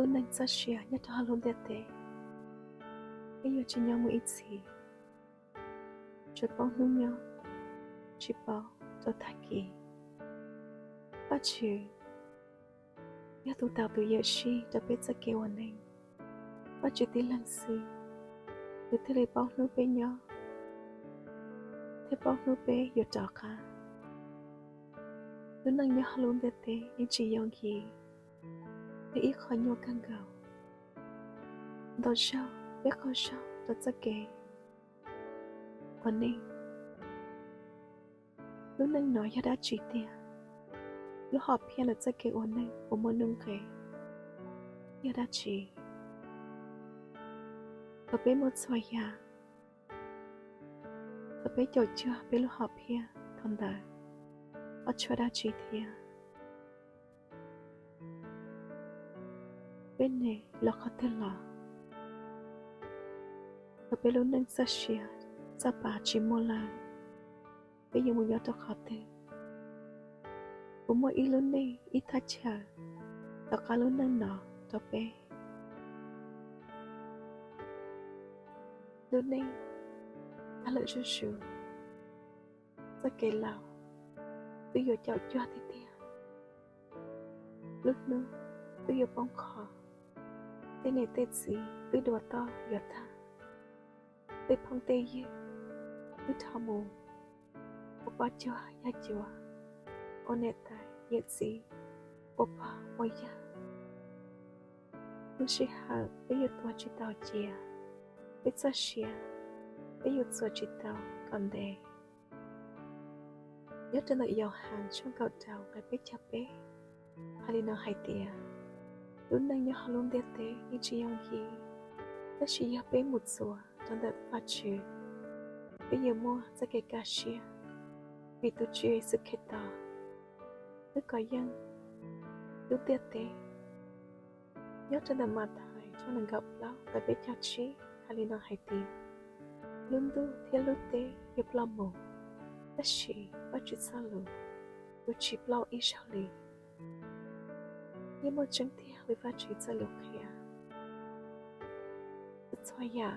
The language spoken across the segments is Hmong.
Lub neej txoj sia nyob rau hauv lub ntiaj teb, peb yuav tsis nyob mus ib txhis, tsuas paub hnub nyoog, tsis paub rau tag kis. Vajtswv yog tus tau tus yawm sij rau peb txoj kev ua neej. Vajtswv tib leeg xwb, nws thiaj li paub hnub peb nyob, thiab paub hnub peb yuav rov qab. Lub neej nyob hauv lub ntiaj teb yeej tsis yooj yim, yog ib qho nyuaj kawg nkaus. Ntau zaug peb qaug zog rau txoj kev ua neej. Lub neej no yog dab tsi tiag? Lub hom phiaj ntawm txoj kev ua neej uas muaj nuj nqis yog dab tsi? Thaum peb muaj txhua yam, thaum peb caum cuag peb lub hom phiaj thaum ntawd, ho tshuav dab tsi thiab? Peb nres los qhov twg los? Thaum peb lub neej txoj sia txoj pa tsis muaj lawm, peb yuav mus nyob rau qhov twg? Puas muaj ib lub neej ib thaj chaw tom qab lub neej no rau peb? Lub neej tag lawm zuj zus, txoj kev laus twb yuav caum cuag tiag tiag, lub hnub twb yuav poob qho, tej niam tej txiv twb dua toj yuav tag, tej phooj tej ywg twb dhau mus ua poj cuag yawg cuav, ua niam tais yawm txiv, ua pog ua yawg. Lub sij hawm peb yuav tuav tsis tau cia, peb txoj sia peb yuav txuas tsis tau kom ntev. Nyob rau ntawm Yauhas tshooj kaum rau nqe peb caug peb hais li no hais tias, lub neej nyob hauv lub ntiaj teb yeej tsis yooj yim, tab sis yog peb mus txuas rau ntawm Vajtswv, peb yuav muaj txoj kev kaj siab, vim tus Tswv Yexus Khetos twb kov yeej lub ntiaj teb. Nyob rau ntawm Mathais tshooj nees nkaum plaub nqe peb caug tsib hais li no hais tias, lub ntuj thiab lub teb yuav ploj mus, tab sis Vajtswv txoj lus yuav tsis ploj ib zaug li. Yeej muaj tseeb tiag li Vajtswv txoj lus qhia, txhua yam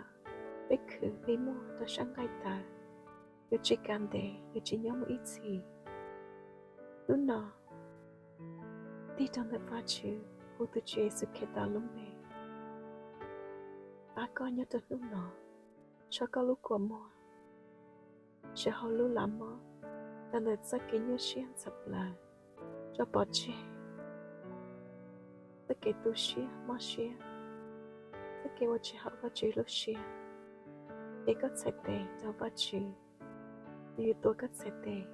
peb khwv peb muag rau sab nqaij tawv yuav tsis kav ntev, yuav tsis nyob mus ib txhis. Hnub no tig rau ntawm Vajtswv, hu tus Tswv Yexus Khetos lub npe, pab koj nyob rau hnub no, tso koj lub kua muag, sawv hauv lub lav mob, tau ntawm txoj kev nyuaj siab ntxhov plawv, tso pov tseg txoj kev tu siab mob siab, txoj kev ua tsis haum Vajtswv lub siab. Cev koj txhais tes rau Vajtswv, nws yuav tuav koj txhais tes.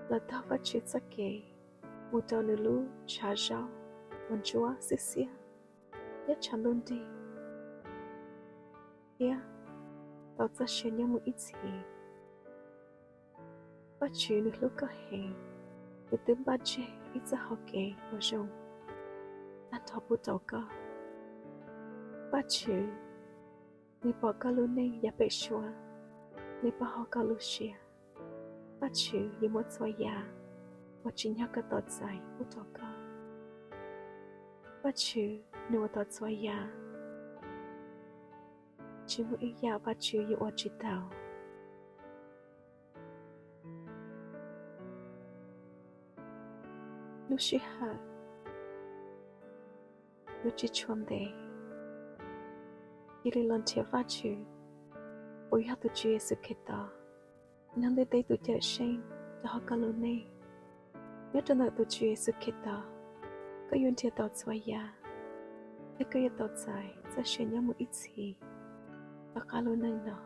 Los taug Vajtswv txoj kev mus rau nws lub tshav zaub uas ntsuab xwb xiab nyob tshav ntuj nrig, thiab tau txoj sia nyob mus ib txhis. Vajtswv nws hlub koj heev, nws twb npaj tseg ib txoj hau kev uas zoo tag nrho pub rau koj. Vajtswv nws pom koj lub neej yav pem suab, nws pom hauv koj lub siab. Vajtswv yuav muab txhua yam uas tsim nyog koj tau txais pub rau koj. Vajtswv nws ua tau txhua yam, tsis muaj ib yam Vajtswv yuav ua tsis tau. Lub sij hawm yuav tsis tshua ntev, cia li los nrhiav Vajtswv uas yog tus Tswv Yexus Khetos, nws yog ntiaj teb tus cawm seej rau hauv koj lub neej. Nyob rau ntawm tus Tswv Yexus Khetos, koj yuav nrhiav tau txhua yam, thiab koj yuav tau txais txoj sia nyob mus ib txhis tom qab lub neej no.